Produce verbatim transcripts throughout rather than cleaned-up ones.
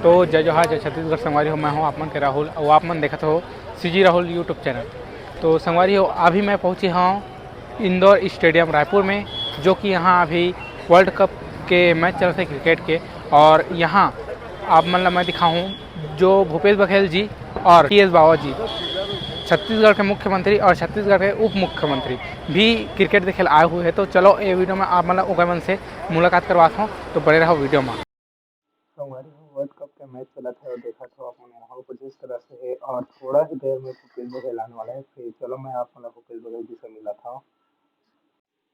तो जय जोहार, जय छत्तीसगढ़ संगवारी हो, मैं हूं आप मन के राहुल अउ आप मन देखत हो सीजी राहुल YouTube चैनल। तो संगवारी हो, अभी मैं पहुंचे हंव इंदौर स्टेडियम रायपुर में, जो कि यहां अभी वर्ल्ड कप के मैच चलत हे क्रिकेट के। और यहां आप मन ला मैं दिखाहूं जो भूपेश बघेल जी और टीएस बावा जी, छत्तीसगढ़ के मुख्यमंत्री और छत्तीसगढ़ के उप मुख्यमंत्री भी क्रिकेट देखे ला आए हुए हैं। तो चलो, ये वीडियो में आप मन ला ओकर मन से मुलाकात करवात हंव, तो बने रहो वीडियो में। संगवारी हो, वर्ल्ड कप के मैच चलत हे और देखत हो आप मन माहौल कुछ इस तरह से हे और थोड़ा ही देर में भूपेश बघेल आने वाला हे। फिर चलो, मैं आप मन ला भूपेश बघेल जी से मिलात हंव।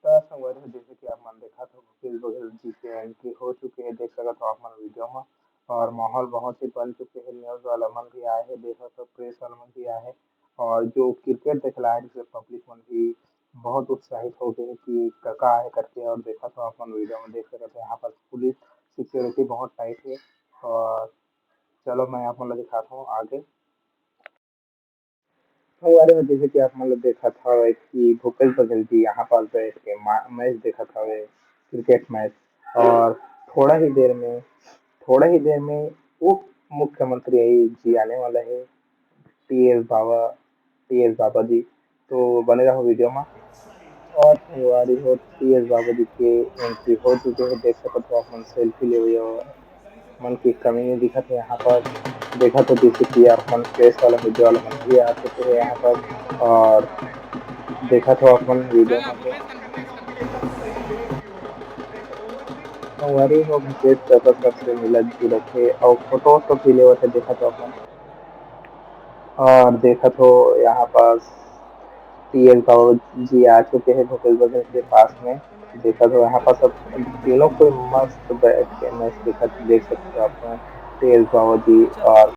त संगवारी हो, जैसे कि आप मन देखत हो, भूपेश बघेल जी के एंट्री हो चुके हे, देख सकत हो आप मन वीडियो में। और माहौल बहुत ही बन चुके हे, न्यूज़ वाला मन भी आए हे, देखत हो प्रेस वाला मन भी आए हे। और जो क्रिकेट देखे ला आए हे पब्लिक मन भी बहुत उत्साहित हो गए हे कि कका आए करके। और देखत हो आप मन वीडियो में देख सकत हो, यहाँ पर पुलिस सिक्योरिटी बहुत टाइट हे। और चलो, मैं आप मन ला दिखात हंव आगे। संगवारी हो, जैसे कि आप मन ला देखत हवे कि भूपेश बघेल जी यहाँ पर बैठ के मा-, मैच देखत हवे, क्रिकेट मैच। और थोड़ा ही देर में, थोड़ा ही देर में उप मुख्यमंत्री जी आने वाला हे, टीएस बावा, टीएस बावा जी। तो बने रहो वीडियो में। और संगवारी हो, टीएस बावा जी के एंट्री हो चुके हे, देख सकत हो आप मन सेल्फी लेवे मन के कमी नहीं दिखत हे यहाँ पर। देखत हो जैसे कि आप मन प्रेस वाला, मीडिया वाला मन भी आ चुके हे यहाँ पर। और देखत हो आप मन वीडियो में। संगवारी हो, भूपेश कका सबसे मिलत जुलत हे और फोटो वोटो भी लेवत हे, देखत हो आप मन। और देखत हो यहाँ पास टीएस बाबू जी आ चुके हे भूपेश बघेल के पास में। देखत हो यहाँ पास सब तीनों कोई मस्त बैठ के मैच देखत, देख सकते हो आप मन, टीएस बाबू जी और